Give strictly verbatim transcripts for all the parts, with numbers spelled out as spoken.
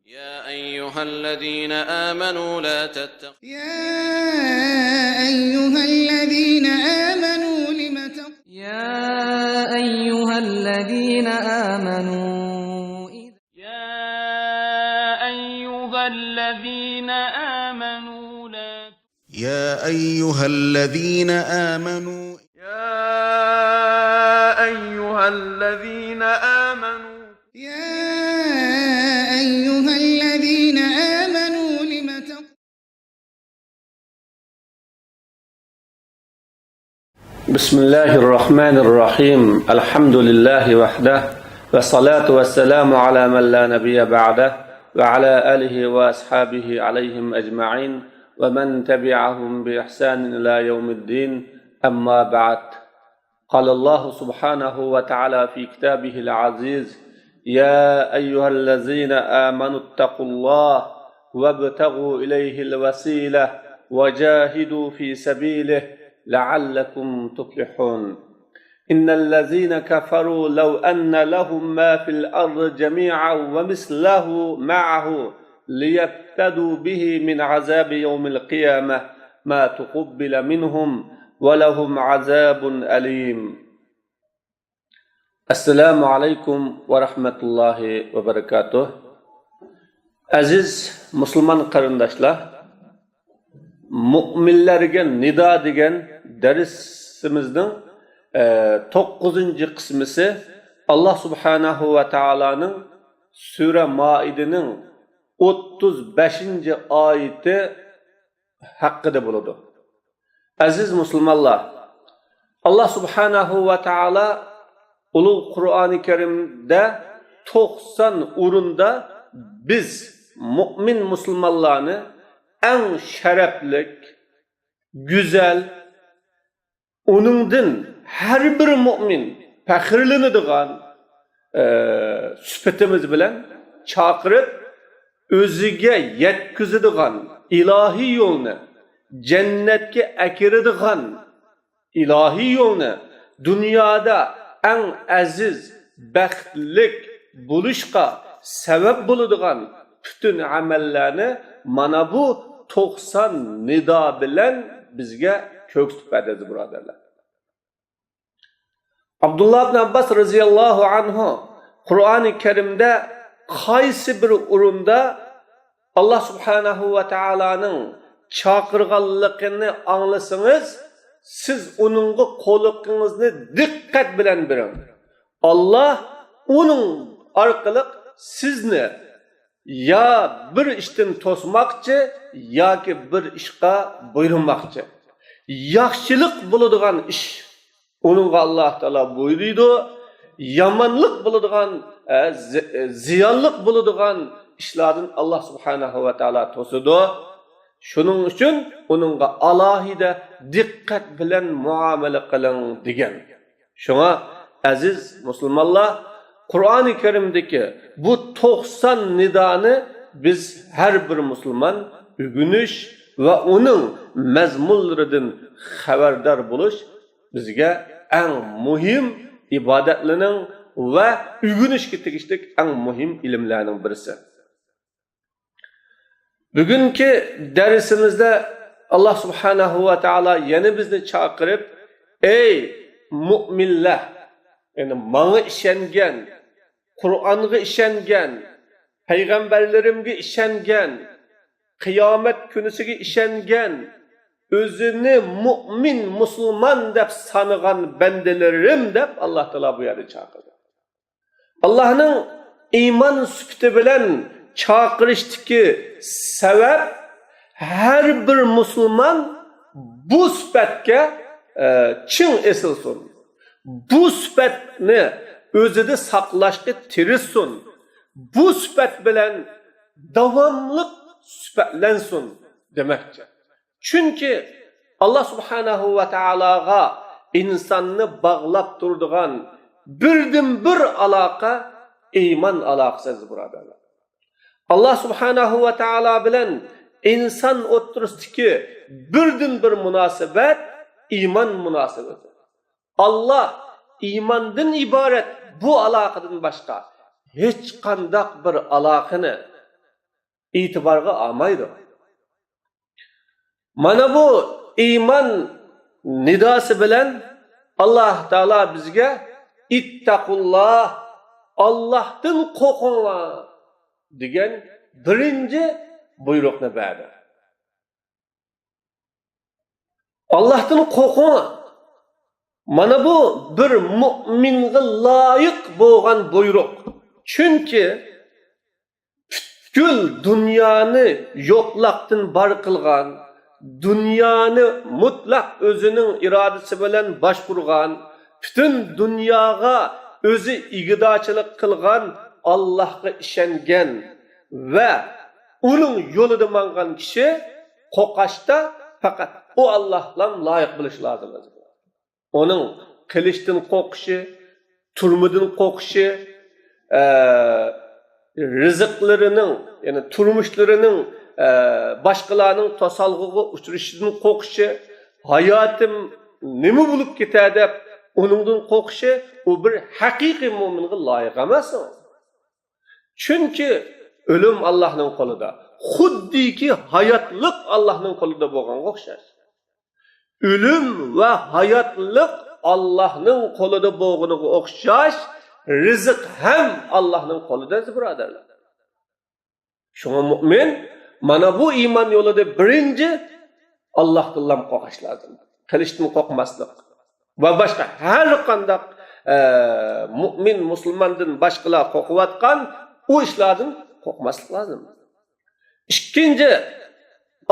يا أيها الذين آمنوا لا تتخ- يا أيها الذين آمنوا لم تق- يا أيها الذين آمنوا إذ- يا أيها الذين آمنوا لا يا أيها الذين آمنوا يا أيها الذين آمنوا يا أيها الذين آمنوا لم تق- بسم الله الرحمن الرحيم. الحمد لله وحده، والصلاة والسلام على من لا نبي بعده، وعلى آله وأصحابه عليهم أجمعين، ومن تبعهم بإحسان إلى يوم الدين. أما بعد. قال الله سبحانه وتعالى في كتابه العزيز: يا أيها الذين آمنوا اتقوا الله وابتغوا إليه الوسيلة وجاهدوا في سبيله لعلكم تفلحون. إن الذين كفروا لو أن لهم ما في الأرض جميعا ومثله معه ليفتدوا به من عذاب يوم القيامة ما تقبل منهم ولهم عذاب أليم. السلام عليكم ورحمة الله وبركاته. ئەزىز مۇسۇلمان قېرىنداشلار، مۇئمىنلەرگە نىدا دېگەن دەرسىمىزنىڭ، ئە، توققۇزىنچى قىسمىسى ئاللا سۇبھانەھۇ ۋە تائالانىڭ سۈرە مائىدىنىڭ ئوتتۇز بەشىنچى ئايىتى ھەققىدە بولىدۇ. ئەزىز مۇسۇلمانلار، ئاللا سۇبھانەھۇ ۋە تائالا ئۇلۇغ قۇرئانى كەرىمدە توقسان ئورۇندا بىز مۇئمىن مۇسۇلمانلارنى ئەڭ شەرەپلىك، گۈزەل، ئۇنىڭدىن ھەر بىر مۇئمىن پەخىرلىنىدىغان، ئە، سۈپىتىمىز بىلەن چاقىرىپ، ئۆزىگە يەتكۈزىدىغان ئىلاھىي يولنى، جەننەتكە ئەكىرىدىغان ئىلاھىي يولنى، دۇنيادا ئەڭ ئەزىز، بەختلىك بولۇشقا سەۋەب بولىدىغان پۈتۈن ئەمەللەرنى مانا بۇ توقسان نىدا بىلەن بىزگە كۆرسىتىپ بەردى، ئەزىز بۇرادەرلەر. ئابدۇللا ئىبن ئابباس رەزىياللاھۇ ئەنھۇ قۇرئانى كەرىمدە قايسى بىر ئورۇندا ئاللا سۇبھانەھۇ ۋە تائالانىڭ چاقىرغانلىقىنى ئاڭلىسىڭىز، سىز ئۇنىڭغا قۇلىقىڭىزنى دىققەت بىلەن بېرىڭ. ئاللا ئۇنىڭ ئارقىلىق سىزنى يا بىر ئىشتىن توسماقچى، ياكى بىر ئىشقا بۇيرۇماقچى. ياخشىلىق بولىدىغان ئىش، ئۇنىڭغا ئاللا تائالا بۇيرۇيدۇ. يامانلىق بولىدىغان، ئە، زى-، زىيانلىق بولىدىغان ئىشلاردىن ئاللا سۇبھانەھۇ ۋە تائالا توسىدۇ. شۇنىڭ ئۈچۈن ئۇنىڭغا ئالاھىدە دىققەت بىلەن مۇئامىلە قىلىڭ، دېگەن. شۇڭا، ئەزىز مۇسۇلمانلار، قۇرئانى كەرىمدىكى بۇ توقسان نىدانى بىز ھەر بىر مۇسۇلمان ئۆگىنىش ۋە ئۇنىڭ مەزمۇنلىرىدىن خەۋەردار بولۇش بىزگە ئەڭ مۇھىم ئىبادەتلەرنىڭ ۋە ئۆگىنىشكە تېگىشلىك ئەڭ مۇھىم ئىلىملەرنىڭ بىرسى. بۈگۈنكى دەرسىمىزدە ئاللا سۇبھانەھۇ ۋە تائالا يەنە بىزنى چاقىرىپ، ئەي مۇئمىنلەر، يەنى ماڭا ئىشەنگەن، قۇرئانغا ئىشەنگەن، پەيغەمبەرلىرىمگە ئىشەنگەن، قىيامەت كۈنىسىگە ئىشەنگەن، ئۆزىنى مۇئمىن، مۇسۇلمان دەپ سانىغان بەندىلىرىم، دەپ ئاللا تائالا بۇ يەردە چاقىردى. ئاللانىڭ ئىمان سۈپىتى بىلەن چاقىرىشتىكى سەۋەب، ھەر بىر مۇسۇلمان بۇ سۈپەتكە، ئە، چىڭ ئېسىلسۇن. بۇ سۈپەتنى ئۆزىدە ساقلاشقا تىرىشسۇن. بۇ سۈپەت بىلەن داۋاملىق سۈپەتلەنسۇن دېمەكچى. چۈنكى ئاللا سۇبھانەھۇ ۋە تائالاغا ئىنساننى باغلاپ تۇرىدىغان بىردىنبىر ئالاقە ئىمان ئالاقىسى، ئەزىز بۇرادەرلەر. ئاللا سۇبھانەھۇ ۋە تائالا بىلەن ئىنسان ئوتتۇرىسىدىكى بىردىنبىر مۇناسىۋەت ئىمان مۇناسىۋىتى. ئاللا ئىماندىن ئىبارەت بۇ ئالاقىدىن باشقا ھېچقانداق بىر ئالاقىنى ئېتىبارغا ئالمايدۇ. مانا بۇ ئىمان نىداسى بىلەن ئاللاھ تائالا بىزگە «ئىتتەقۇللاھ»، ئاللاھتىن قورقۇڭلار دېگەن بىرىنچى بۇيرۇقنى بەردى. ئاللاھتىن قورقۇڭلار. مانا بۇ بىر مۇئمىنغا لايىق بولغان بۇيرۇق. چۈنكى پۈتكۈل دۇنيانى يوقلۇقتىن بار قىلغان، دۇنيانى مۇتلەق ئۆزىنىڭ ئىرادىسى بىلەن باشقۇرغان، پۈتۈن دۇنياغا ئۆزى ئىگىدارچىلىق قىلغان ئاللاھقا ئىشەنگەن ۋە ئۇنىڭ يولىدا ماڭغان كىشى قورقۇشتا پەقەت ئۇ ئاللاھلا لايىق بولۇشى لازىم. ئۇنىڭ قېلىشتىن قورقۇشى، تۈرمىدىن قورقۇشى، ئە، رىزىقلىرىنىڭ، يەنى تۇرمۇشلىرىنىڭ، ئە، باشقىلارنىڭ توسالغۇغا ئۇچرىشىدىن قورقۇشى، ھاياتىم نېمە بولۇپ كېتەر دەپ ئۇنىڭدىن قورقۇشى، ئۇ بىر ھەقىقىي مۇئمىنغا لايىق ئەمەس ئۇ. چۈنكى ئۆلۈم ئاللاھنىڭ قولىدا، خۇددىكى ھاياتلىق ئاللاھنىڭ قولىدا بولغانغا ئوخشاش. ئۆلۈم ۋە ھاياتلىق ئاللاھنىڭ قولىدا بولغىنىغا ئوخشاش، رىزىق ھەم ئاللاھنىڭ قولىدا، ئەزىز بۇرادەرلەر. شۇڭا مۇئمىن مانا بۇ ئىمان يولىدا بىرىنچى ئاللاھتىنلا قورقۇش لازىم. قېلىشتىن قورقماسلىق ۋە باشقا ھەر قانداق، ئە، مۇئمىن، مۇسۇلماندىن باشقىلار قورقۇۋاتقان ئۇ ئىشلاردىن قورقماسلىق لازىم. ئىككىنچى،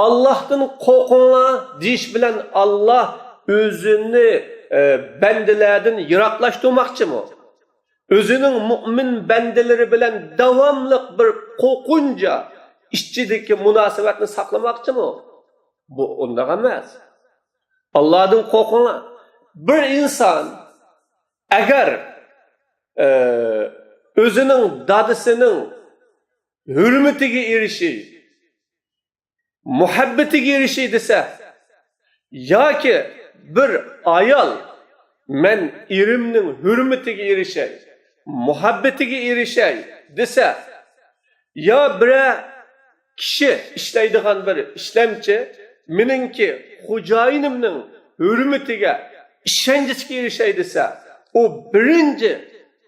«ئاللاھتىن قورقۇڭلار» دېيىش بىلەن ئاللاھ ئۆزىنى، ئە، بەندىلەردىن يىراقلاشتۇرماقچىمۇ؟ ئۆزىنىڭ مۇئمىن بەندىلىرى بىلەن داۋاملىق بىر قورقۇنچ ئىچىدىكى مۇناسىۋەتنى ساقلىماقچىمۇ؟ بۇ ئۇنداق ئەمەس. «ئاللاھتىن قورقۇڭلار.» بىر ئىنسان ئەگەر، ئە، ئۆزىنىڭ دادىسىنىڭ ھۆرمىتىگە ئېرىشەي، مۇھەببىتىگە ئېرىشەي دېسە، ياكى بىر ئايال، «مەن ئېرىمنىڭ ھۆرمىتىگە ئېرىشەي، مۇھەببىتىگە ئېرىشەي» دېسە، يا بىرەر كىشى ئىشلەيدىغان بىر ئىشلەمچى، «مېنىڭكى خوجايىنىمنىڭ ھۆرمىتىگە، ئىشەنچىسىگە ئېرىشەي» دېسە، ئۇ بىرىنچى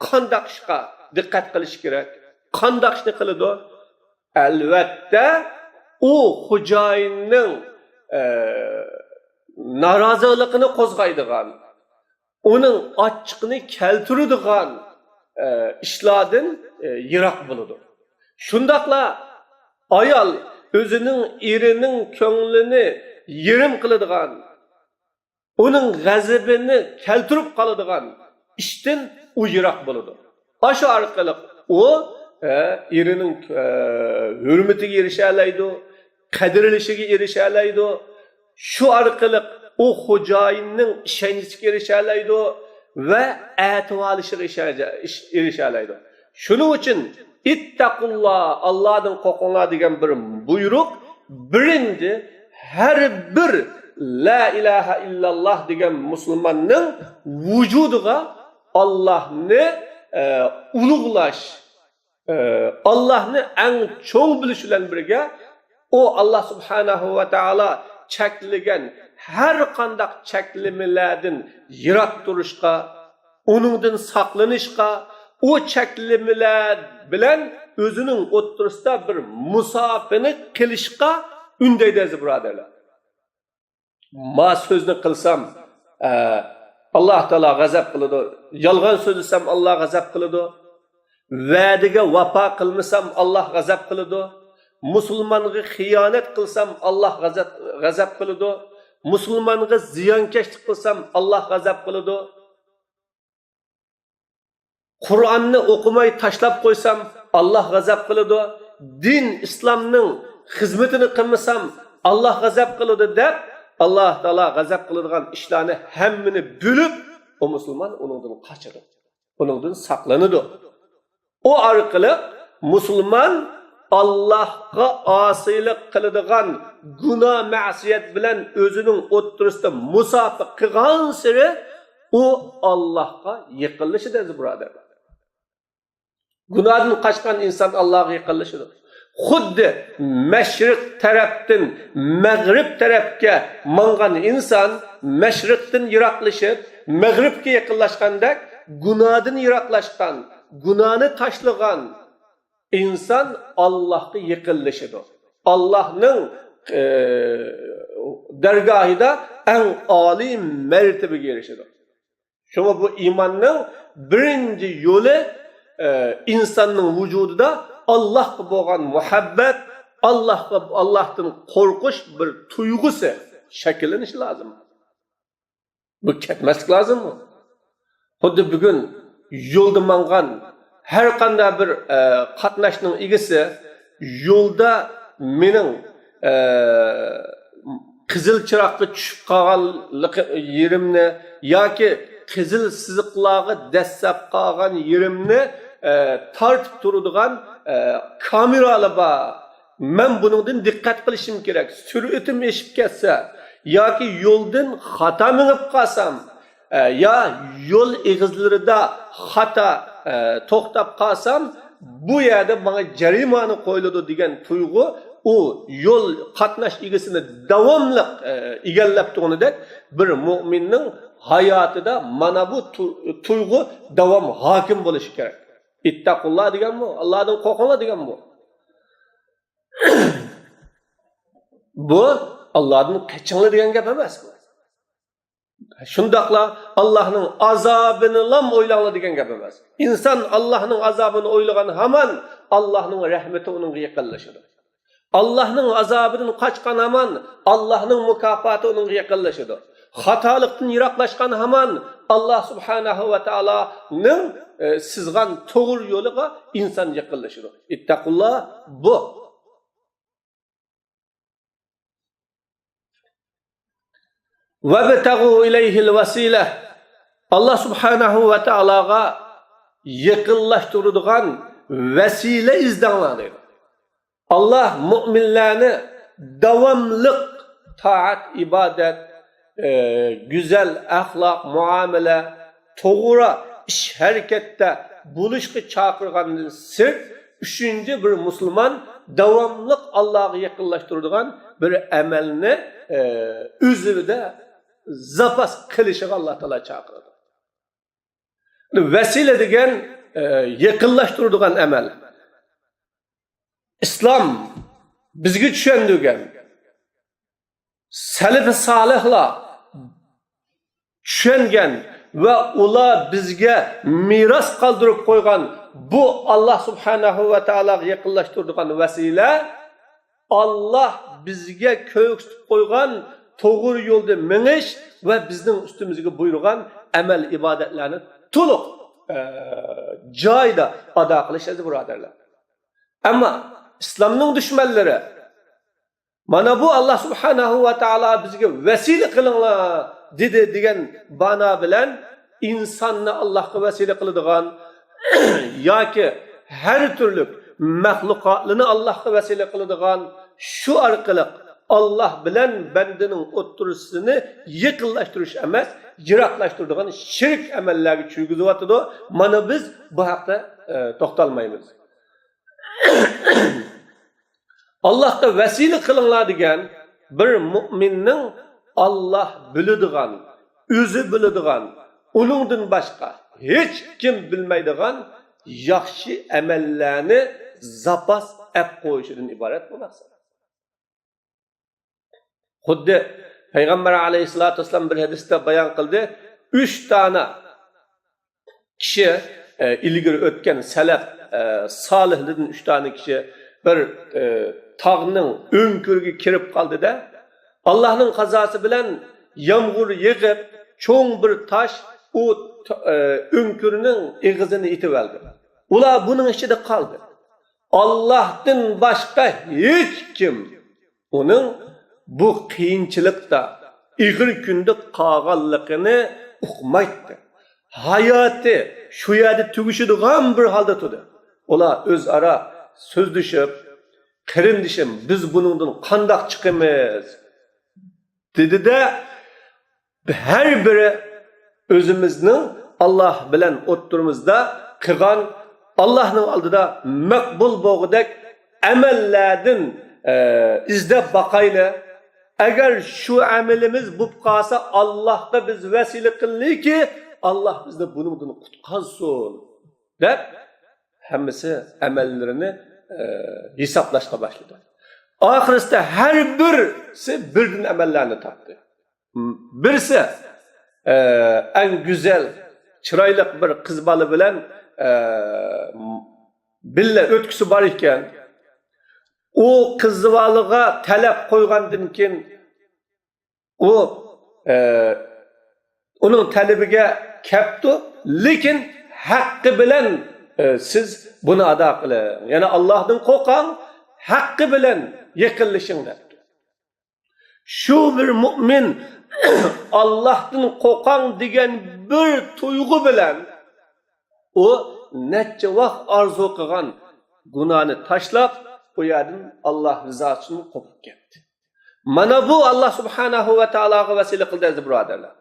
قانداق ئىشقا دىققەت قىلىشى كېرەك؟ قانداق ئىشنى قىلىدۇ؟ ئەلۋەتتە، ئۇ خوجايىننىڭ، ئە، نارازىلىقىنى قوزغايدىغان، ئۇنىڭ ئاچچىقىنى كەلتۈرىدىغان، ئە، ئىشلاردىن، ئە، يىراق بولىدۇ. شۇنداقلا ئايال ئۆزىنىڭ ئېرىنىڭ كۆڭلىنى يېرىم قىلىدىغان، ئۇنىڭ غەزىپىنى كەلتۈرۈپ قالىدىغان ئىشتىن ئۇ يىراق بولىدۇ. ئاشۇ ئارقىلىق ئۇ، ئە، ئېرىنىڭ، ئە، ھۆرمىتىگە ئېرىشەلەيدۇ، قەدىرلىشىگە ئېرىشەلەيدۇ. شۇ ئارقىلىق ئۇ خوجايىننىڭ ئىشەنچىسىگە ئېرىشەلەيدۇ ۋە ئەتىۋارلىشىغا ئېرىشە-، ئېرىشەلەيدۇ. شۇنىڭ ئۈچۈن «ئىتتەقۇللا»، «ئاللاھتىن قورقۇڭلار» دېگەن بىر بۇيرۇق بىرىنچى ھەر بىر «لا ئىلاھە ئىللاللاھ» دېگەن مۇسۇلماننىڭ ۋۇجۇدىغا ئاللاھنى، ئە، ئۇلۇغلاش، ئە، ئاللاھنى ئەڭ چوڭ بىلىش بىلەن بىرگە، ئۇ ئاللاھ سۇبھانەھۇ ۋە تائالا چەكلىگەن ھەر قانداق چەكلىمىلەردىن يىراق تۇرۇشقا، ئۇنىڭدىن ساقلىنىشقا، ئۇ چەكلىمىلەر بىلەن ئۆزىنىڭ ئوتتۇرىسىدا بىر مۇساپىنى قىلىشقا ئۈندەيدۇ، ئەزىز بۇرادەرلەر. ما سۆزنى قىلسام، ئە، ئاللاھ تائالا غەزەپ قىلىدۇ. يالغان سۆزلىسەم، ئاللاھ غەزەپ قىلىدۇ. ۋەدىگە ۋاپا قىلمىسام، ئاللاھ غەزەپ قىلىدۇ. مۇسۇلمانغا خىيانەت قىلسام، ئاللاھ غەزەپ، غەزەپ قىلىدۇ. مۇسۇلمانغا زىيانكەشلىك قىلسام، ئاللاھ غەزەپ قىلىدۇ. قۇرئاننى ئوقۇماي تاشلاپ قويسام، ئاللاھ غەزەپ قىلىدۇ. دىن ئىسلامنىڭ خىزمىتىنى قىلمىسام، ئاللاھ غەزەپ قىلىدۇ دەپ، ئاللاھ تائالا غەزەپ قىلىدىغان ئىشلارنى ھەممىنى بىلىپ، ئۇ مۇسۇلمان ئۇنىڭدىن قاچىدۇ، ئۇنىڭدىن ساقلىنىدۇ. ئۇ ئارقىلىق مۇسۇلمان ئاللاھقا ئاسىيلىق قىلىدىغان گۇناھ مەسىيەت بىلەن ئۆزىنىڭ ئوتتۇرىسىدا مۇساپە قىلغانسېرى ئۇ ئاللاھقا يېقىنلىشىدۇ، ئەزىز بۇرادەرلەر. گۇناھتىن قاچقان ئىنسان ئاللاھقا يېقىنلىشىدۇ. خۇددى مەشرىق تەرەپتىن مەغرىب تەرەپكە ماڭغان ئىنسان مەشرىقتىن يىراقلىشىپ، مەغرىبكە يېقىنلاشقاندەك، گۇناھدىن يىراقلاشقان، گۇناھنى تاشلىغان ئىنسان ئاللاھقا يېقىنلىشىدۇ. ئاللاھنىڭ، ئى، دەرگاھىدا ئەڭ ئالىي مەرتىۋىگە ئېرىشىدۇ. شۇڭا بۇ ئىماننىڭ بىرىنچى يولى، ئى، ئىنساننىڭ ۋۇجۇدىدا ئاللاھقا بولغان مۇھەببەت، ئاللاھقا، ئاللاھتىن قورقۇش بىر تۇيغۇسى شەكىللىنىشى لازىم. بۇ كەتمەسلىك لازىممۇ؟ خۇددى بۈگۈن يولدا ماڭغان ھەر قانداق بىر، ئە، قاتناشنىڭ ئىگىسى يولدا مېنىڭ، ئە، قىزىل چىراغقا چۈشۈپ قالغانلىقى يېرىمنى ياكى قىزىل سىزىقلارغا دەسسەپ قالغان يېرىمنى، ئە، تارتىپ تۇرىدىغان، ئە، كامېرالار بار. مەن بۇنىڭدىن دىققەت قىلىشىم كېرەك. سۈرئىتىم ئېشىپ كەتسە ياكى يولدىن خاتا مېڭىپ قالسام، ئە، يا يول ئېغىزلىرىدا خاتا، ئە، توختاپ قالسام، بۇ يەردە ماڭا جەرىمانە قويۇلىدۇ دېگەن تۇيغۇ ئۇ يول قاتناش ئىگىسىنى داۋاملىق، ئە، ئىگىلەپ تۇرغىنىدەك بىر مۆمىننىڭ ھاياتىدا مانا بۇ تۇ-، تۇيغۇ داۋام ھاكىم بولۇشى كېرەك. ئىتتەقۇللا دېگەنمۇ؟ ئاللادىن قورقۇڭلار دېگەنمۇ؟ بۇ ئاللادىن قېچىڭلار دېگەن گەپ ئەمەس. شۇنداقلا ئاللانىڭ ئازابىنىلام ئويلاڭلار دېگەن گەپ ئەمەس. ئىنسان ئاللانىڭ ئازابىنى ئويلىغان ھامان ئاللانىڭ رەھمىتى ئۇنىڭغا يېقىنلىشىدۇ. ئاللانىڭ ئازابىدىن قاچقان ھامان ئاللانىڭ مۇكاپاتى ئۇنىڭغا يېقىنلىشىدۇ. خاتالىقتىن يىراقلاشقان ھامان ئاللا سۇبھانەھۇ ۋە تائالانىڭ، ئە، سىزغان توغرا يولىغا ئىنسان يېقىنلىشىدۇ. ئىتتەقۇللا بۇ. ۋەبتەغۇ ئىلەيھىل ۋەسىلە. ئاللا سۇبھانەھۇ ۋە تائالاغا يېقىنلاشتۇرىدىغان ۋەسىلە ئىزدەڭلار دەيدۇ. ئاللا مۆمىنلەرنى داۋاملىق تائەت، ئىبادەت، ئە، گۈزەل ئەخلاق، مۇئامىلە، توغرا ئىش ھەرىكەتتە بولۇشقا چاقىرغاندىن سىرت، ئۈچىنچى بىر مۇسۇلمان داۋاملىق ئاللاغا يېقىنلاشتۇرىدىغان بىر ئەمەلنى، ئە، ئۆزىدە زاپاس قىلىشىغا ئاللا تائالا چاقىرىدۇ. ۋەسىلە دېگەن، ئە، يېقىنلاشتۇرىدىغان ئەمەل. ئىسلام بىزگە چۈشەندۈرگەن، سەلىپى سالىھلار چۈشەنگەن ۋە ئۇلار بىزگە مىراس قالدۇرۇپ قويغان بۇ ئاللا سۇبھانەھۇ ۋە تائالاغا يېقىنلاشتۇرىدىغان ۋەسىلە، ئاللا بىزگە كۆرسىتىپ قويغان توغرا يولدا مېڭىش ۋە بىزنىڭ ئۈستىمىزگە بۇيرۇغان ئەمەل ئىبادەتلەرنى تولۇق، ئە، جايىدا ئادا قىلىش ئەزىز بۇرادەرلەر. ئەمما ئىسلامنىڭ دۈشمەنلىرى مانا بۇ ئاللا سۇبھانەھۇ ۋە تائالا بىزگە ۋەسىلە قىلىڭلار دېدى دېگەن بانا بىلەن ئىنساننى ئاللاھقا ۋەسىلە قىلىدىغان ياكى ھەر تۈرلۈك مەخلۇقاتلىرىنى ئاللاھقا ۋەسىلە قىلىدىغان، شۇ ئارقىلىق ئاللاھ بىلەن بەندىنىڭ ئوتتۇرىسىنى يېقىنلاشتۇرۇش ئەمەس، يىراقلاشتۇرىدىغان شىرك ئەمەللەرگە چۈشۈرگۈزۈۋاتىدۇ. مانا بىز بۇ ھەقتە، ئە، توختالمايمىز. ئاللاھقا ۋەسىلە قىلىڭلار دېگەن بىر مۆمىننىڭ ئاللاھ بىلىدىغان، ئۆزى بىلىدىغان، ئۇنىڭدىن باشقا ھېچكىم بىلمەيدىغان ياخشى ئەمەللەرنى زاپاس ئەپ قويۇشىدىن ئىبارەت بۇ مەقسەت. خۇددى پەيغەمبەر ئەلەيھىسسالاتۇ ۋەسسالام بىر ھەدىستە بايان قىلدى، ئۈچ دانە كىشى، ئە، ئىلگىرى ئۆتكەن سەلەپ، ئە، سالىھلىدىن ئۈچ دانە كىشى بىر، ئە، تاغنىڭ ئۆڭكۈرىگە كىرىپ قالدى-دە، ئاللاھنىڭ قازاسى بىلەن يامغۇر يېغىپ، چوڭ بىر تاش ئۇ ت-، ئە، ئۆڭكۈرنىڭ ئېغىزىنى ئېتىۋەلدى. ئۇلار بۇنىڭ ئىچىدە قالدى. ئاللاھتىن باشقا ھېچكىم ئۇنىڭ بۇ قىيىنچىلىقتا، ئېغىر كۈندە قالغانلىقىنى ئۇقمايتتى. ھاياتى شۇ يەردە تۈگىشىدىغان بىر ھالدا تۇردى. ئۇلار ئۆزئارا سۆزلىشىپ، قېرىندىشىم، بىز بۇنىڭدىن قانداق چىقىمىز؟ دېدى-دە، ھەر بىرى ئۆزىمىزنىڭ ئاللاھ بىلەن ئوتتۇرىمىزدا قىلغان، ئاللاھنىڭ ئالدىدا مەقبۇل بولغۇدەك ئەمەللەردىن، ئە، ئىزدەپ باقايلى. ئەگەر شۇ ئەمىلىمىز بولۇپ قالسا، ئاللاھقا بىز ۋەسىلە قىلىلىكى، ئاللاھ بىزنى بۇنىڭدىن قۇتقۇزسۇن، دەپ، ھەممىسى ئەمەللىرىنى، ئە، ھېسابلاشقا باشلىدى. ئاخىرسىدا ھەر بىرسى بىردىن ئەمەللەرنى تاپتى. بىرسى، ئە، ئەڭ گۈزەل، چىرايلىق بىر قىز بالا بىلەن، ئە، بىللە ئۆتكۈسى بار ئىكەن. ئۇ قىز بالىغا تەلەپ قويغاندىن كېيىن، ئۇ، ئە، ئۇنىڭ تەلىپىگە كەپتۇ، لېكىن ھەققى بىلەن، ئە، سىز بۇنى ئادا قىلىڭ. يەنى ئاللاھتىن قورقۇڭ، ھەققى بىلەن يېقىنلىشىڭ، دەپتۇ. شۇ بىر مۇئمىن ئاللاھتىن قورقۇڭ دېگەن بىر تۇيغۇ بىلەن ئۇ نەچچە ۋاق ئارزۇ قىلغان گۇناھنى تاشلاپ، ئۇ يەردىن ئاللاھ رىزاسى ئۈچۈن قوپۇپ كەتتى. مانا بۇ ئاللاھ سۇبھانەھۇ ۋە تائالاغا ۋەسىلە قىلدى، ئەزىز بۇرادەرلەر.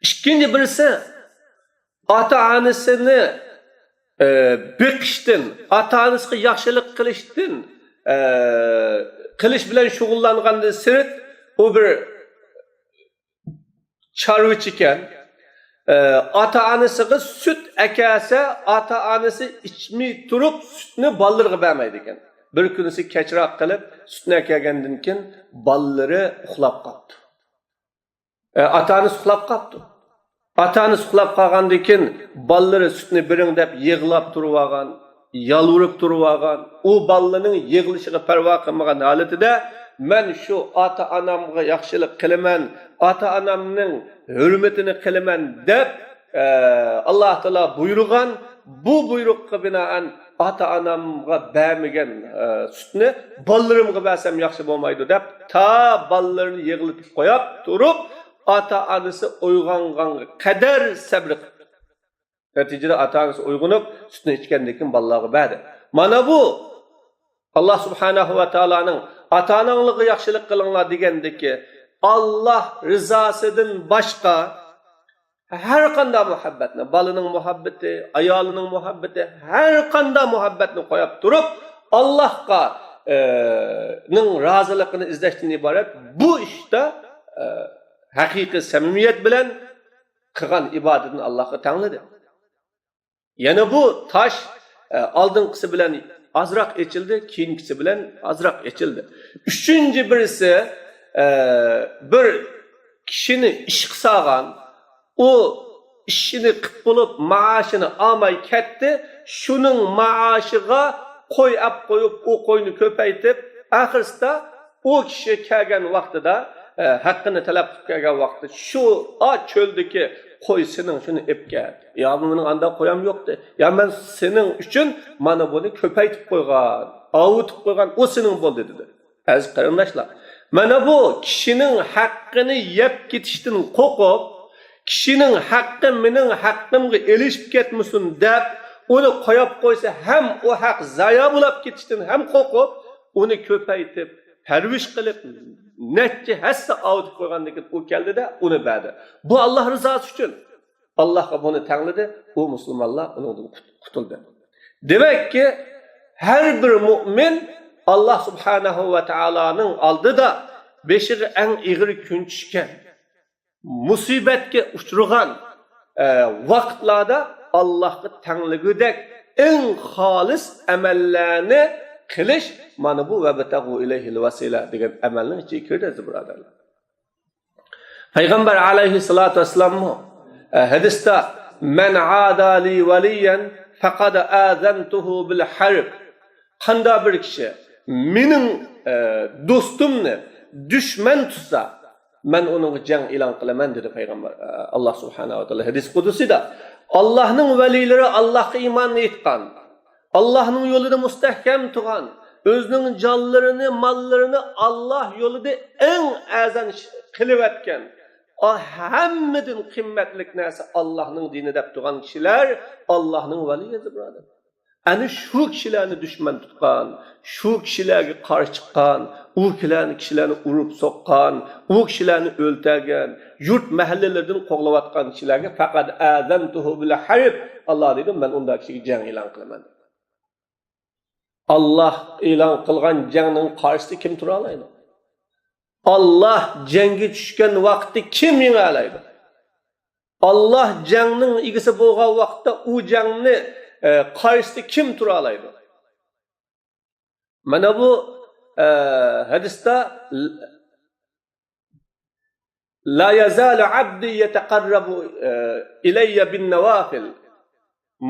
ئىككىنچى بىرسى، ئاتا-ئانىسىنى، ئە، بېقىشتىن، ئاتا-ئانىسىغا ياخشىلىق قىلىشتىن، ئە، قىلىش بىلەن شۇغۇللانغاندىن سىرت، ئۇ بىر چارۋىچى ئىكەن. ئە، ئاتا-ئانىسىغا سۈت ئەكەلسە، ئاتا-ئانىسى ئىچمەي تۇرۇپ، سۈتنى بالىلىرىغا بەرمەيدىكەن. بىر كۈنىسى كەچرەك قىلىپ، سۈتنى ئەكەلگەندىن كېيىن بالىلىرى ئۇخلاپ قاپتۇ. ئە، ئاتا-ئانىسى ئۇخلاپ قاپتۇ. ئاتا-ئانىسى ئۇخلاپ قالغاندىن كېيىن، بالىلىرى سۈتنى بېرىڭ دەپ يىغلاپ تۇرۇۋالغان، يالۋۇرۇپ تۇرۇۋالغان. ئۇ بالىنىڭ يىغلىشىغا پەرۋا قىلمىغان ھالىتىدە، مەن شۇ ئاتا-ئانامغا ياخشىلىق قىلىمەن، ئاتا-ئانامنىڭ ھۆرمىتىنى قىلىمەن دەپ، ئە، ئاللاھ تائالا بۇيرۇغان، بۇ بۇيرۇققا بىنائەن ئاتا-ئانامغا بەرمىگەن، ئە، سۈتنى بالىلىرىمغا بەرسەم ياخشى بولمايدۇ دەپ، تا بالىلىرىنى يىغلىتىپ قويۇپ تۇرۇپ، ئاتا-ئانىسى ئويغانغانغا قەدەر سەبرى قىپتۇ. نەتىجىدە ئاتا-ئانىسى ئويغىنىپ، سۈتنى ئىچكەندىن كېيىن بالىلارغا بەردى. مانا بۇ ئاللاھ سۇبھانەھۇ ۋە تائالانىڭ «ئاتا-ئاناڭلارغا ياخشىلىق قىلىڭلار» دېگەندىكى، ئاللاھ رىزاسىدىن باشقا ھەر قانداق مۇھەببەتنى، بالىنىڭ مۇھەببىتى، ئايالىنىڭ مۇھەببىتى، ھەر قانداق مۇھەببەتنى قويۇپ تۇرۇپ، ئاللاھقا، ئە، نىڭ رازىلىقىنى ئىزدەشتىن ئىبارەت بۇ ئىشتا، ئە، ھەقىقىي سەمىمىيەت بىلەن قىلغان ئىبادىتىنى ئاللاھقا تەڭلىدى. يەنە بۇ تاش، ئە، ئالدىنقىسى بىلەن ئازراق ئېچىلدى، كېيىنكىسى بىلەن ئازراق ئېچىلدى. ئۈچىنچى بىرسى، ئە، بىر كىشىنى ئىشقا سالغان، ئۇ ئىشىنى قىپ بولۇپ، مائاشىنى ئالماي كەتتى. شۇنىڭ مائاشىغا قوي ئەپ قويۇپ، ئۇ قوينى كۆپەيتىپ، ئاخىرسىدا ئۇ كىشى كەلگەن ۋاقتىدا، ئە، ھەققىنى تەلەپ قىلىپ كەلگەن ۋاقتىدا، شۇ، ئا، چۆلدىكى قوي سېنىڭ، شۇنى ئېلىپ كەت. يا، مېنىڭ ئانداق قويام يوقتى. يا، مەن سېنىڭ ئۈچۈن مانا بۇنى كۆپەيتىپ قويغان، ئاۋۇتۇپ قويغان، ئۇ سېنىڭ بولدى، دېدى. ئەزىز قېرىنداشلار، مانا بۇ كىشىنىڭ ھەققىنى يەپ كېتىشتىن قورقۇپ، كىشىنىڭ ھەققى مېنىڭ ھەققىمگە ئېلىشىپ كەتمىسۇن دەپ، ئۇنى قويۇپ قويسا، ھەم ئۇ ھەق زايا بولاپ كېتىشتىن ھەم قورقۇپ، ئۇنى كۆپەيتىپ، پەرۋىش قىلىپ، نەچچە ھەسسە ئاۋۇتۇپ قويغاندىن كېيىن ئۇ كەلدى-دە، ئۇنى بەردى. بۇ ئاللاھ رىزاسى ئۈچۈن. ئاللاھقا بۇنى تەڭلىدى، ئۇ مۇسۇلمانلار ئۇنىڭدىن قۇت-، قۇتۇلدى. دېمەككى، ھەر بىر مۇئمىن ئاللاھ سۇبھانەھۇ ۋە تائالانىڭ ئالدىدا بېشىغا ئەڭ ئېغىر كۈن چۈشكەن، مۇسىبەتكە ئۇچرىغان، ئە، ۋاقىتلاردا ئاللاھقا تەڭلىگۈدەك ئەڭ خالىس ئەمەللەرنى قىلىش، مانا بۇ «ۋەبتەغۇ ئىلەيھىل ۋەسىلە» دېگەن ئەمەلنىڭ ئىچىگە كىردى، ئەزىز بۇرادەرلەر. پەيغەمبەر ئەلەيھىسسالاتۇ ۋەسسالاممۇ، ئە، ھەدىستە، «مەن ئادالى ۋەلىيەن فەقەد ئازەنتۇھۇ بىل ھەرب.» قانداق بىر كىشى مېنىڭ، ئە، دوستۇمنى دۈشمەن تۇتسا، مەن ئۇنىڭغا جەڭ ئېلان قىلىمەن، دېدى پەيغەمبەر، ئە، ئاللاھ سۇبھانەھۇ ۋە تائالا ھەدىس قۇدسىدا. ئاللاھنىڭ ۋەلىيلىرى ئاللاھقا ئىماننى ئېيتقان، ئاللاھنىڭ يولىدا مۇستەھكەم تۇرغان، ئۆزىنىڭ جانلىرىنى، ماللىرىنى ئاللاھ يولىدا ئەڭ ئەرزان قىلىۋەتكەن، ئا، ھەممىدىن قىممەتلىك نەرسە ئاللاھنىڭ دىنى دەپ تۇرغان كىشىلەر ئاللاھنىڭ ۋەلىيى، ئەزىز بۇرادەر. ئەنە شۇ كىشىلەرنى دۈشمەن تۇتقان، شۇ كىشىلەرگە قارشى چىققان، ئۇ كىشىلەرنى، كىشىلەرنى ئۇرۇپ سوققان، ئۇ كىشىلەرنى ئۆلتۈرگەن، يۇرت مەھەللىلىرىدىن قوغلاۋاتقان كىشىلەرگە «فەقەد ئازەنتۇھۇ بىل ھەرب»، ئاللاھ دەيدۇ، مەن ئۇنداق كىشىگە جەڭ ئېلان قىلىمەن. ئاللاھ ئېلان قىلغان جەڭنىڭ قارشىسىدا كىم تۇرالايدۇ؟ ئاللاھ جەڭگە چۈشكەن ۋاقىتتا كىم يېڭەلەيدۇ؟ ئاللاھ جەڭنىڭ ئىگىسى بولغان ۋاقىتتا ئۇ جەڭنى، ئە، قارشىسىدا كىم تۇرالايدۇ؟ مانا بۇ، ئە، ھەدىستە لا يزال عبدي يتقرب، ئە، إلي بالنوافل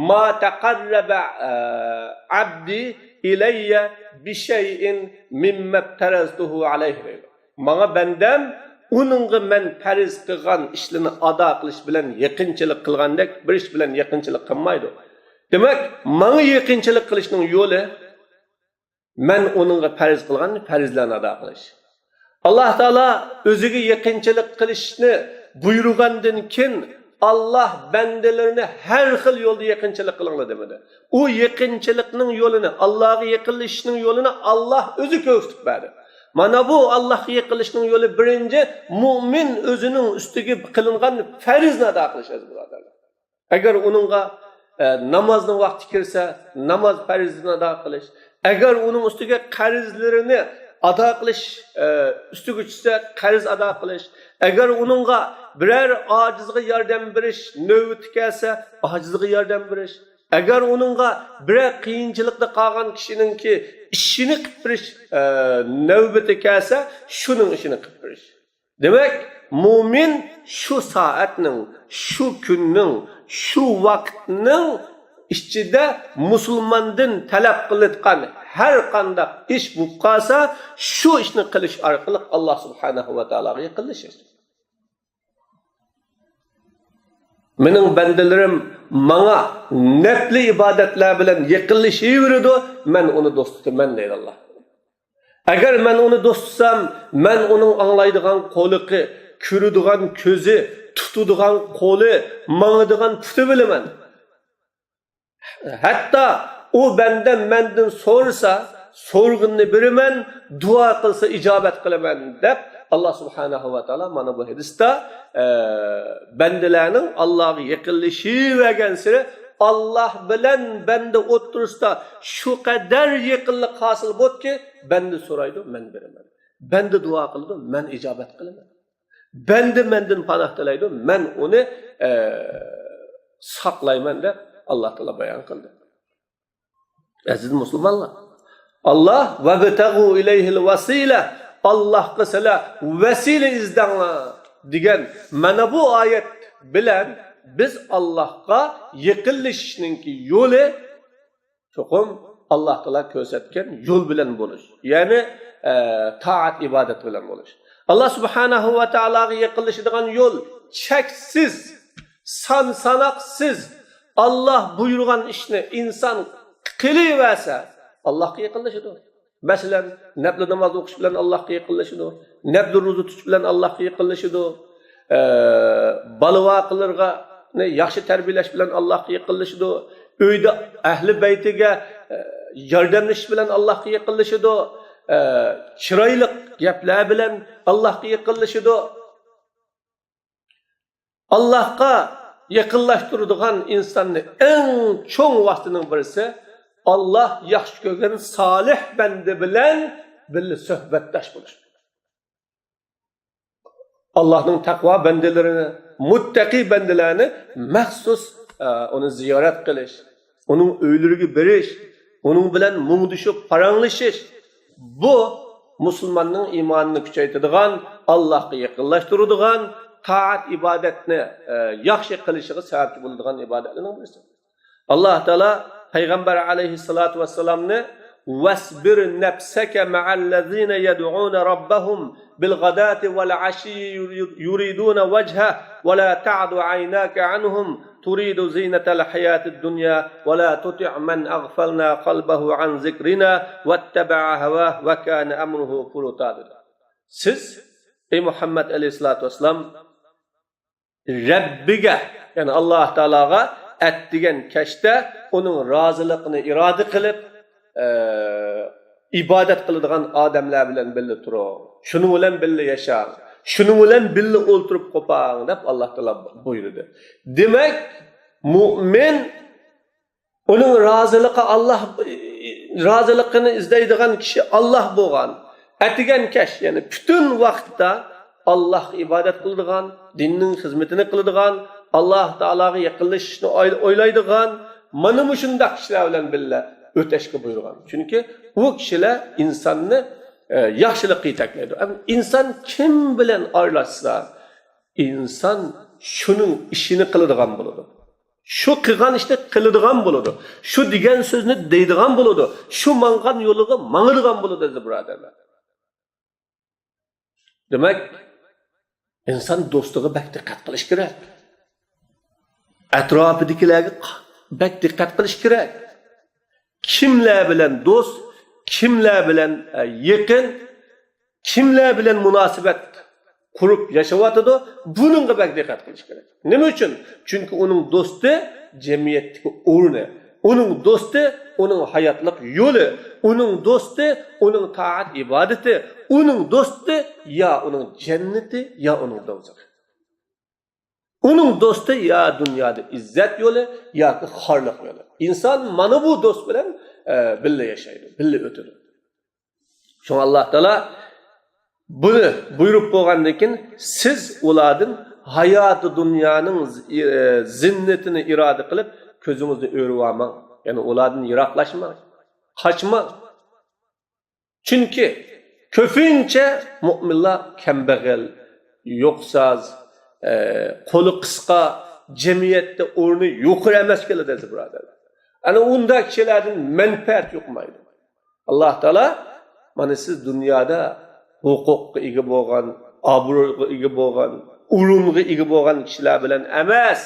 ما تقرب، ئە، عبدي إلي بشيء مما افترضته عليه دەيدۇ. ماڭا بەندەم ئۇنىڭغا مەن پەرز قىلغان ئىشلىرىنى ئادا قىلىش بىلەن يېقىنچىلىق قىلغاندەك بىر ئىش بىلەن يېقىنچىلىق قىلمايدۇ. دېمەك، ماڭا يېقىنچىلىق قىلىشنىڭ يولى مەن ئۇنىڭغا پەرز قىلغان پەرزلەرنى ئادا قىلىش. ئاللاھ تائالا ئۆزىگە يېقىنچىلىق قىلىشنى بۇيرۇغاندىن كېيىن، ئاللاھ بەندىلىرىنى ھەر خىل يولدا يېقىنچىلىق قىلىڭلار دېمىدى. ئۇ يېقىنچىلىقنىڭ يولىنى، ئاللاھقا يېقىنلىشىشنىڭ يولىنى ئاللاھ ئۆزى كۆرسىتىپ بەردى. مانا بۇ ئاللاھقا يېقىنلىشىشنىڭ يولى بىرىنچى، مۇئمىن ئۆزىنىڭ ئۈستىگە قىلىنغان پەرزنى ئادا قىلىش، ئەزىز بۇرادەرلەر. ئەگەر ئۇنىڭغا، ئە، نامازنىڭ ۋاقتى كىرسە، ناماز پەرزىنى ئادا قىلىش. ئەگەر ئۇنىڭ ئۈستىگە قەرزلىرىنى ئادا قىلىش، ئە، ئۈستىگە چۈشسە، قەرز ئادا قىلىش. ئەگەر ئۇنىڭغا بىرەر ئاجىزغا ياردەم بېرىش نۆۋىتى كەلسە، ئاجىزغا ياردەم بېرىش. ئەگەر ئۇنىڭغا بىرەر قىيىنچىلىقتا قالغان كىشىنىڭكى ئىشىنى قىلىپ بېرىش، ئە، نۆۋىتى كەلسە، شۇنىڭ ئىشىنى قىلىپ بېرىش. دېمەك، مۇئمىن شۇ سائەتنىڭ، شۇ كۈننىڭ، شۇ ۋاقىتنىڭ ئىچىدە مۇسۇلماندىن تەلەپ قىلىنغان ھەر قانداق ئىش بولۇپ قالسا، شۇ ئىشنى قىلىش ئارقىلىق ئاللاھ سۇبھانەھۇ ۋە تائالاغا يېقىنلىشىش. مېنىڭ بەندىلىرىم ماڭا نەپلى ئىبادەتلەر بىلەن يېقىنلىشىۋېرىدۇ، مەن ئۇنى دوست تۇتىمەن، دەيدۇ ئاللاھ. ئەگەر مەن ئۇنى دوست تۇتسام، مەن ئۇنىڭ ئاڭلايدىغان قۇلىقى، كۆرىدىغان كۆزى، تۇتىدىغان قولى، ماڭىدىغان پۇتى بىلىمەن. ھەتتا ئۇ بەندەم مەندىن سورىسا، سورىغىنىنى بېرىمەن، دۇئا قىلسا، ئىجابەت قىلىمەن، دەپ ئاللاھ سۇبھانەھۇ ۋە تائالا مانا بۇ ھەدىستە، ئە، بەندىلەرنىڭ ئاللاھقا يېقىنلىشىۋەرگەنسېرى، ئاللاھ بىلەن بەندە ئوتتۇرىسىدا شۇ قەدەر يېقىنلىق ھاسىل بولدىكى، بەندە سورايدۇ، مەن بېرىمەن. بەندە دۇئا قىلىدۇ، مەن ئىجابەت قىلىمەن. بەندە مەندىن پاناھ تىلەيدۇ، مەن ئۇنى، ئە، ساقلايمەن، دەپ ئاللاھ تائالا بايان قىلدى. ئەزىز مۇسۇلمانلار، ئاللاھ، «وابتغوا إليه الوسيلة»، ئاللاھقا سىلەر ۋەسىلە ئىزدەڭلار دېگەن مانا بۇ ئايەت بىلەن بىز ئاللاھقا يېقىنلىشىشنىڭكى يولى چوقۇم ئاللاھ تائالا كۆرسەتكەن يول بىلەن بولۇش. يەنى، ئە، تائەت ئىبادەت بىلەن بولۇش. ئاللاھ سۇبھانەھۇ ۋە تائالاغا يېقىنلىشىدىغان يول چەكسىز، سان ساناقسىز. ئاللاھ بۇيرۇغان ئىشنى ئىنسان قىلىۋەرسە، ئاللاھقا يېقىنلىشىدۇ. مەسىلەن، نەپلى ناماز ئوقۇش بىلەن ئاللاھقا يېقىنلىشىدۇ. نەپلى روزا تۇتۇش بىلەن ئاللاھقا يېقىنلىشىدۇ. ئە، بالا-ۋاقىلىرىنى ياخشى تەربىيەلەش بىلەن ئاللاھقا يېقىنلىشىدۇ. ئۆيدە ئەھلى بەيتىگە، ئە، ياردەملىشىش بىلەن ئاللاھقا يېقىنلىشىدۇ. ئە، چىرايلىق گەپلەر بىلەن ئاللاھقا يېقىنلىشىدۇ. ئاللاھقا يېقىنلاشتۇرىدىغان ئىنساننى ئەڭ چوڭ ۋاسىتىنىڭ بىرسى، ئاللاھ ياخشى كۆرگەن سالىھ بەندە بىلەن بىللە سۆھبەتداش بولۇش. ئاللاھنىڭ تەقۋا بەندىلىرىنى، مۇتتەقىي بەندىلەرنى مەخسۇس، ئە، ئۇنى زىيارەت قىلىش، ئۇنىڭ ئۆيلىرىگە بېرىش، ئۇنىڭ بىلەن مۇڭدىشىپ پاراڭلىشىش، بۇ مۇسۇلماننىڭ ئىمانىنى كۈچەيتىدىغان، ئاللاھقا يېقىنلاشتۇرىدىغان، تائەت ئىبادەتنى، ئە، ياخشى قىلىشىغا سەۋەبچى بولىدىغان ئىبادەتلەرنىڭ بىرسى. ئاللاھ تائالا پەيغەمبەر ئەلەيھىسسالاتۇ ۋەسسالامنى، «واصبر نفسك مع الذين يدعون ربهم بالغداة والعشي يريدون وجهه ولا تعد عيناك عنهم تريد زينة الحياة الدنيا ولا تطع من أغفلنا قلبه عن ذكرنا واتبع هواه وكان أمره فرطا» دېدى. سىز، ئەي مۇھەممەد ئەلەيھىسسالاتۇ ۋەسسالام، رەببىگە، يەنى ئاللاھ تائالاغا ئەتىگەن كەچتە ئۇنىڭ رازىلىقىنى ئىرادە قىلىپ، ئە، ئىبادەت قىلىدىغان ئادەملەر بىلەن بىللە تۇرۇڭ. شۇنىڭ بىلەن بىللە ياشاڭ. شۇنىڭ بىلەن بىللە ئولتۇرۇپ قوپاڭ، دەپ ئاللاھ تائالا بۇيرۇدى. دېمەك، مۇئمىن ئۇنىڭ رازىلىقى، ئاللاھ رازىلىقىنى ئىزدەيدىغان كىشى ئاللاھ بولغان، ئەتىگەن كەچ، يەنى پۈتۈن ۋاقىتتا ئاللاھقا ئىبادەت قىلىدىغان، دىننىڭ خىزمىتىنى قىلىدىغان، ئاللاھ تائالاغا يېقىنلىشىشنى ئوي-، ئويلايدىغان، مانا مۇشۇنداق كىشىلەر بىلەن بىللە ئۆتەشكە بۇيرۇغان. چۈنكى ئۇ كىشىلەر ئىنساننى، ئە، ياخشىلىققا يېتەكلەيدۇ. ئەم، ئىنسان كىم بىلەن ئارىلاشسا، ئىنسان شۇنىڭ ئىشىنى قىلىدىغان بولىدۇ. شۇ قىلغان ئىشنى قىلىدىغان بولىدۇ. شۇ دېگەن سۆزنى دەيدىغان بولىدۇ. شۇ ماڭغان يولىغا ماڭىدىغان بولىدۇ، ئەزىز بۇرادەرلەر. دېمەك، ئىنسان دوستىغا بەك دىققەت قىلىش كېرەك. ئەتراپىدىكىلەرگە بەك دىققەت قىلىش كېرەك. كىملەر بىلەن دوست، كىملەر بىلەن، ئە، يېقىن، كىملەر بىلەن مۇناسىۋەت قۇرۇپ ياشاۋاتىدۇ، بۇنىڭغا بەك دىققەت قىلىش كېرەك. نېمە ئۈچۈن؟ چۈنكى ئۇنىڭ دوستى جەمئىيەتتىكى ئورنى، ئۇنىڭ دوستى ئۇنىڭ ھاياتلىق يولى، ئۇنىڭ دوستى ئۇنىڭ تائەت ئىبادىتى، ئۇنىڭ دوستى يا ئۇنىڭ جەننىتى، يا ئۇنىڭ دوزىخى. ئۇنىڭ دوستى يا دۇنيادا ئىززەت يولى ياكى خارلىق يولى. ئىنسان مانا بۇ دوست بىلەن، ئە، بىللە ياشايدۇ، بىللە ئۆتىدۇ. شۇڭا ئاللاھ تائالا بۇنى بۇيرۇپ بولغاندىن كېيىن، سىز ئۇلاردىن ھاياتى دۇنيانىڭ زى-، ئە، زىننىتىنى ئىرادە قىلىپ، كۆزىڭىزنى ئۆرۈۋالماڭ. يەنى ئۇلاردىن يىراقلاشماڭ، قاچماڭ. چۈنكى كۆپىنچە مۆمىنلەر كەمبەغەل، يوقساز، ئە، قولى قىسقا، جەمئىيەتتە ئورنى يۇقىرى ئەمەس كېلىدۇ، ئەزىز بۇرادەرلەر. ئەنە ئۇنداق كىشىلەردىن مەنپەئەت يۇقمايدۇ. ئاللاھ تائالا، مانا سىز دۇنيادا ھوقۇققا ئىگە بولغان، ئابرۇيغا ئىگە بولغان، ئورۇنغا ئىگە بولغان كىشىلەر بىلەن ئەمەس،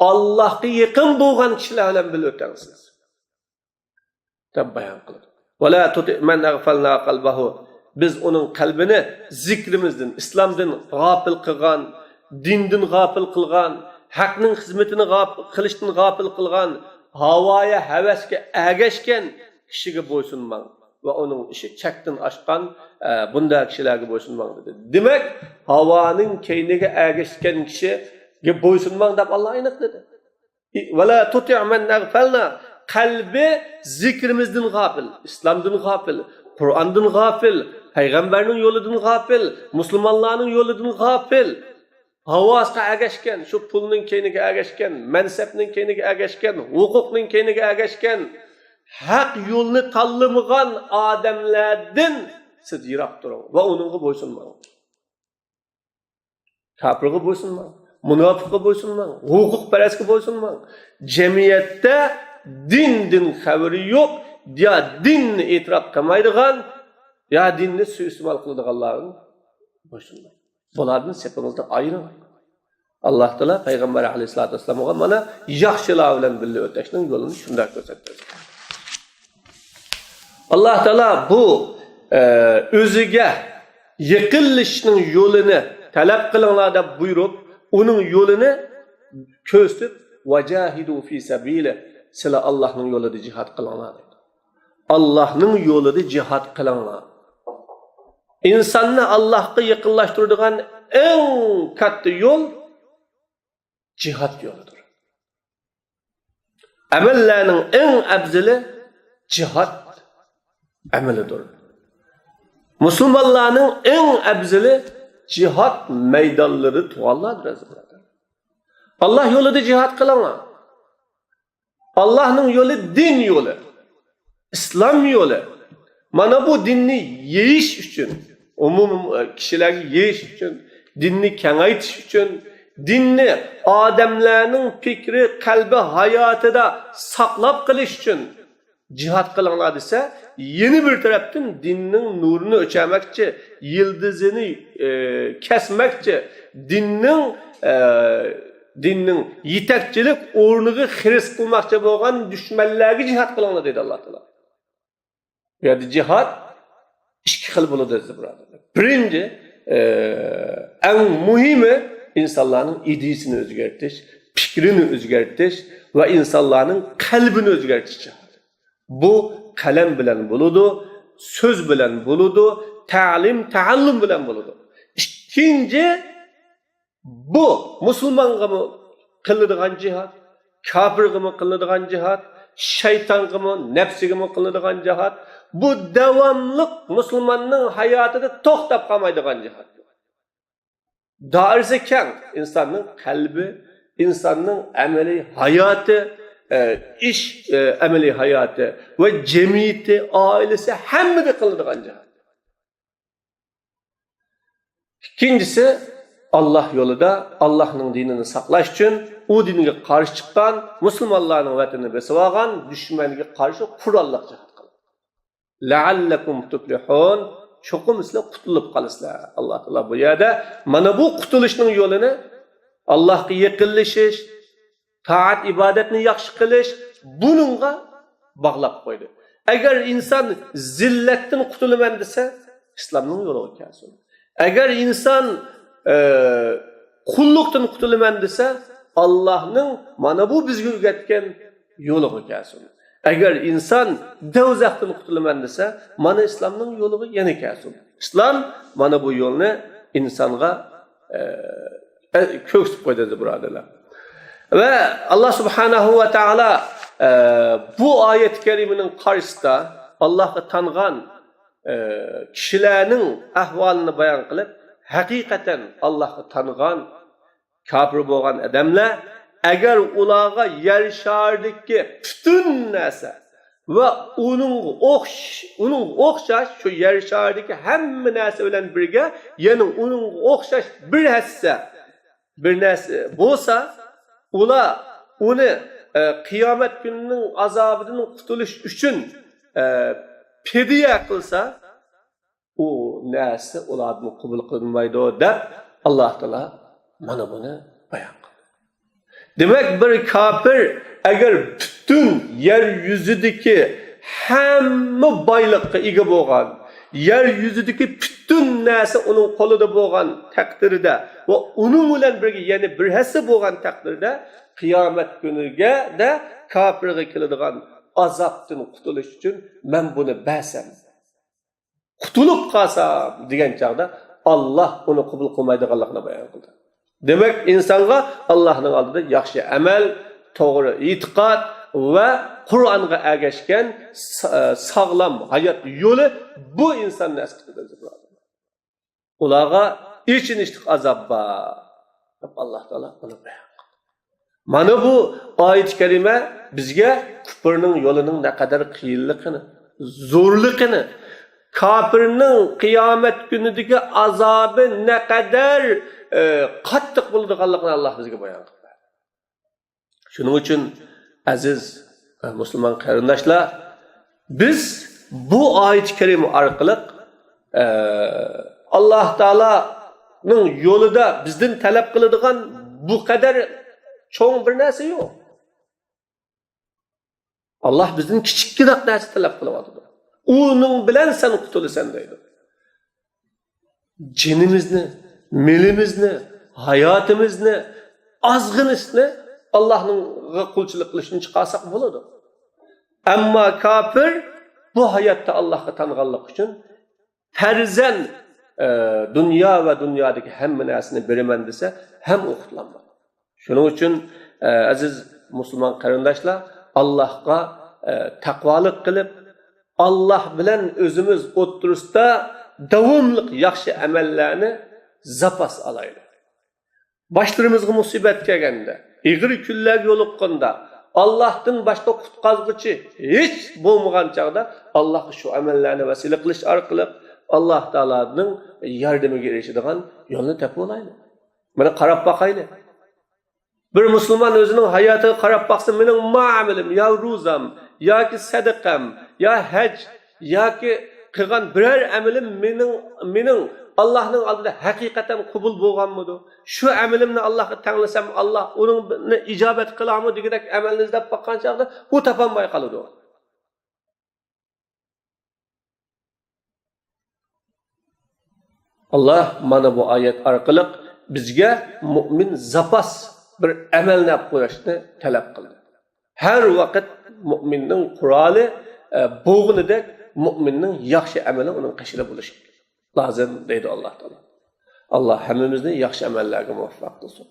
ئاللاھقا يېقىن بولغان كىشىلەر بىلەن بىللە ئۆتەڭ سىز. دەپ بايان قىلىدۇ. «ولا تطع من أغفلنا قلبه». بىز ئۇنىڭ قەلبىنى زىكرىمىزدىن، ئىسلامدىن غاپىل قىلغان، دىندىن غاپىل قىلغان، ھەقنىڭ خىزمىتىنى غاپ-، قىلىشتىن غاپىل قىلغان، ھاۋايە ھەۋەسكە ئەگەشكەن كىشىگە بويسۇنماڭ ۋە ئۇنىڭ ئىشى چەكتىن ئاشقان، ئە، بۇنداق كىشىلەرگە بويسۇنماڭ دېدى. دېمەك، ھاۋانىڭ كەينىگە ئەگەشكەن كىشىگە بويسۇنماڭ دەپ ئاللا ئېنىق دېدى. «ولا تطع من أغفلنا». قەلبى زىكرىمىزدىن غاپىل، ئىسلامدىن غاپىل، قۇرئاندىن غاپىل، پەيغەمبەرنىڭ يولىدىن غاپىل، مۇسۇلمانلارنىڭ يولىدىن غاپىل. ھاۋاسىغا ئەگەشكەن، شۇ پۇلنىڭ كەينىگە ئەگەشكەن، مەنسەپنىڭ كەينىگە ئەگەشكەن، ھوقۇقنىڭ كەينىگە ئەگەشكەن، ھەق يولنى تاللىمىغان ئادەملەردىن سىز يىراق تۇرۇڭ ۋە ئۇنىڭغا بويسۇنماڭ. كاپىرغا بويسۇنماڭ، مۇناپىققا بويسۇنماڭ، ھوقۇقپەرەسكە بويسۇنماڭ. جەمئىيەتتە دىندىن خەۋىرى يوق، يا دىننى ئېتىراپ قىلمايدىغان، يا دىننى سۇيىئىستېمال قىلىدىغانلارغا بويسۇنماڭ. بۇلاردىن سېپىڭىزنى ئايرىڭ. ئاللاھ تائالا پەيغەمبەر ئەلەيھىسسالاتۇ ۋەسسالامغا مانا ياخشىلار بىلەن بىللە ئۆتەشنىڭ يولىنى شۇنداق كۆرسەتكەن. ئاللاھ تائالا بۇ، ئە، ئۆزىگە يېقىنلىشىشنىڭ يولىنى تەلەپ قىلىڭلار دەپ بۇيرۇپ، ئۇنىڭ يولىنى كۆرسىتىپ، «وجاهدوا في سبيله»، سىلەر ئاللاھنىڭ يولىدا جىھاد قىلىڭلار دەيدۇ. ئاللاھنىڭ يولىدا جىھاد قىلىڭلار. ئىنساننى ئاللاھقا يېقىنلاشتۇرىدىغان ئەڭ كاتتا يول جىھاد يولىدۇر. ئەمەللەرنىڭ ئەڭ ئەپزىلى جىھاد ئەمىلىدۇر. مۇسۇلمانلارنىڭ ئەڭ ئەپزىلى جىھاد مەيدانلىرى تۇغانلاردۇر، ئەزىز بۇرادەر. ئاللاھ يولىدا جىھاد قىلىڭلار. ئاللاھنىڭ يولى دىن يولى، ئىسلام يولى. مانا بۇ دىننى يېيىش ئۈچۈن، ئومۇمىي كىشىلەرگە يېيىش ئۈچۈن، دىننى كېڭەيتىش ئۈچۈن، دىننى ئادەملەرنىڭ پىكرى، قەلبى، ھاياتىدا ساقلاپ قېلىش ئۈچۈن جىھاد قىلىڭلار دېسە، يەنە بىر تەرەپتىن دىننىڭ نۇرىنى ئۆچۈرمەكچى، يىلتىزىنى، ئە، كەسمەكچى، دىننىڭ، ئە، دىننىڭ يېتەكچىلىك ئورنىغا خىرىس قىلماقچى بولغان دۈشمەنلەرگە جىھاد قىلىڭلار دېدى ئاللاھ تائالا. بۇ يەردە جىھاد ئىككى خىل بولىدۇ، ئەزىز بۇرادەرلەر. بىرىنچى، ئە، ئەڭ مۇھىمى ئىنسانلارنىڭ ئىدىيىسىنى ئۆزگەرتىش، پىكرىنى ئۆزگەرتىش ۋە ئىنسانلارنىڭ قەلبىنى ئۆزگەرتىش جىھادى. بۇ قەلەم بىلەن بولىدۇ، سۆز بىلەن بولىدۇ، تەلىم، تەئەللۇم بىلەن بولىدۇ. ئىككىنچى، بۇ مۇسۇلمانغىمۇ قىلىدىغان جىھاد، كاپىرغىمۇ قىلىدىغان جىھاد، شەيتانغىمۇ، نەپسىگىمۇ قىلىنىدىغان جىھاد. بۇ داۋاملىق مۇسۇلماننىڭ ھاياتىدا توختاپ قالمايدىغان جىھاد. دائىرىسى كەڭ. ئىنساننىڭ قەلبى، ئىنساننىڭ ئەمەلىي ھاياتى، ئە، ئىش، ئە، ئەمەلىي ھاياتى ۋە جەمئىيىتى، ئائىلىسى، ھەممىدە قىلىنىدىغان جىھاد. ئىككىنچىسى، ئاللاھ يولىدا، ئاللاھنىڭ دىنىنى ساقلاش ئۈچۈن، ئۇ دىنگە قارشى چىققان، مۇسۇلمانلارنىڭ ۋەتىنىنى بېسىۋالغان دۈشمەنگە قارشى قوراللىق جىھاد قىلىڭ. لەئەللەكۇم تۇفلىھۇن، چوقۇم سىلەر قۇتۇلۇپ قالىسىلەر. ئاللاھ تائالا بۇ يەردە مانا بۇ قۇتۇلۇشنىڭ يولىنى، ئاللاھقا يېقىنلىشىش، تائەت ئىبادەتنى ياخشى قىلىش، بۇنىڭغا باغلاپ قويدى. ئەگەر ئىنسان زىللەتتىن قۇتۇلىمەن دېسە، ئىسلامنىڭ يولىغا كەلسۇن. ئەگەر ئىنسان، ئە، قۇللۇقتىن قۇتۇلىمەن دېسە، ئاللاھنىڭ مانا بۇ بىزگە ئۆگەتكەن يولىغا كەلسۇن. ئەگەر ئىنسان دوزاختىن قۇتۇلىمەن دېسە، مانا ئىسلامنىڭ يولىغا يەنە كەلسۇن. ئىسلام مانا بۇ يولنى ئىنسانغا، ئە، ئە، كۆرسىتىپ قويدى، بۇرادەرلەر. ۋە ئاللاھ سۇبھانەھۇ ۋە تائالا، ئە، بۇ ئايەت كەرىمىنىڭ قارشىسىدا ئاللاھقا تانغان، ئە، كىشىلەرنىڭ ئەھۋالىنى بايان قىلىپ، ھەقىقەتەن ئاللاھقا تانغان كاپىر بولغان ئادەملەر، ئەگەر ئۇلارغا يەر شارىدىكى پۈتۈن نەرسە ۋە ئۇنىڭغا ئوخش-، ئۇنىڭغا ئوخشاش شۇ يەر شارىدىكى ھەممە نەرسە بىلەن بىرگە، يەنە ئۇنىڭغا ئوخشاش بىر ھەسسە، بىر نەرسە بولسا، ئۇلار ئۇنى، ئە، قىيامەت كۈنىنىڭ ئازابىدىن قۇتۇلۇش ئۈچۈن، ئە، پىدىيە قىلسا، ئۇ نەرسە ئۇلاردىن قوبۇل قىلىنمايدۇ، دەپ ئاللاھ تائالا مانا بۇنى بايان قىلدى. دېمەك، بىر كاپىر ئەگەر پۈتۈن يەر يۈزىدىكى ھەممە بايلىققا ئىگە بولغان، يەر يۈزىدىكى پۈتۈن نەرسە ئۇنىڭ قولىدا بولغان تەقدىردە ۋە ئۇنىڭ بىلەن بىرگە يەنە بىر ھەسسە بولغان تەقدىردە، قىيامەت كۈنىگە دە كاپىرغا كېلىدىغان ئازابتىن قۇتۇلۇش ئۈچۈن مەن بۇنى بەرسەم، قۇتۇلۇپ قالسام دېگەن چاغدا، ئاللاھ ئۇنى قوبۇل قىلمايدىغانلىقىنى بايان قىلدى. دېمەك، ئىنسانغا ئاللاھنىڭ ئالدىدا ياخشى ئەمەل، توغرا ئېتىقاد ۋە قۇرئانغا ئەگەشكەن سا-، ساغلام ھايات يولى بۇ ئىنساننى ئەسقىتىدۇ. ئۇلارغا ئېچىنىشلىق ئازاب بار، دەپ ئاللاھ تائالا ئۇنى بايان قىلدى. مانا بۇ ئايەت كەرىمە بىزگە كۇپرنىڭ يولىنىڭ نەقەدەر قىيىنلىقىنى، زورلۇقىنى، كاپىرنىڭ قىيامەت كۈنىدىكى ئازابى نەقەدەر، ئە، قاتتىق بولىدىغانلىقىنى ئاللاھ بىزگە بايان قىلدى. شۇنىڭ ئۈچۈن، ئەزىز مۇسۇلمان قېرىنداشلار، بىز بۇ ئايەت كەرىمە ئارقىلىق، ئە، ئاللاھ تائالانىڭ يولىدا بىزدىن تەلەپ قىلىدىغان بۇ قەدەر چوڭ بىر نەرسە يوق. ئاللاھ بىزدىن كىچىككىنە نەرسە تەلەپ قىلىۋاتىدۇ. ئۇنىڭ بىلەن سەن قۇتۇلىسەن دەيدۇ. جېنىمىزنى، مېلىمىزنى، ھاياتىمىزنى، ئازغىنىسىنى ئاللاھنىڭغا قۇلچىلىق قىلىشتىن چىقارساق بولىدۇ. ئەمما كاپىر بۇ ھاياتتا ئاللاھقا تانغانلىقى ئۈچۈن پەرزەن، ئە، دۇنيا ۋە دۇنيادىكى ھەممە نەرسىنى بېرىمەن دېسە، ھەم ئۇ قۇتۇلالمايدۇ. شۇنىڭ ئۈچۈن، ئە، ئەزىز مۇسۇلمان قېرىنداشلار، ئاللاھقا، ئە، تەقۋالىق قىلىپ، ئاللاھ بىلەن ئۆزىمىز ئوتتۇرىسىدا داۋاملىق ياخشى ئەمەللەرنى زاپاس ئالايلى. باشلىرىمىزغا مۇسىبەت كەلگەندە، ئېغىر كۈنلەرگە يولۇققاندا، ئاللاھتىن باشقا قۇتقازغۇچى ھېچ بولمىغان چاغدا، ئاللاھقا شۇ ئەمەللەرنى ۋەسىلە قىلىش ئارقىلىق ئاللاھ تائالانىڭ ياردىمىگە ئېرىشىدىغان يولنى تېپىۋالايلى. مانا، قاراپ باقايلى. بىر مۇسۇلمان ئۆزىنىڭ ھاياتىغا قاراپ باقسا، مېنىڭ ما ئەمىلىم، يا روزام، ياكى سەدىقەم، يا ھەج، ياكى قىلغان بىرەر ئەمىلىم مېنىڭ، مېنىڭ ئاللاھنىڭ ئالدىدا ھەقىقەتەن قوبۇل بولغانمىدۇ؟ شۇ ئەمىلىمنى ئاللاھقا تەڭلىسەم، ئاللاھ ئۇنىڭ ئىجابەت قىلامۇ دېگۈدەك ئەمەلنى ئىزدەپ باققان چاغدا ئۇ تاپالماي قالىدۇ. ئاللاھ مانا بۇ ئايەت ئارقىلىق بىزگە مۇئمىن زاپاس بىر ئەمەلنى ئەپ قويۇشنى تەلەپ قىلدى. ھەر ۋاقىت مۇئمىننىڭ قورالى، ئە، بوغۇنىدەك مۇئمىننىڭ ياخشى ئەمىلى ئۇنىڭ قېشىدا بولۇشى لازىم، دەيدۇ ئاللاھ تائالا. ئاللاھ ھەممىمىزنى ياخشى ئەمەللەرگە مۇۋەپپەق قىلسۇن.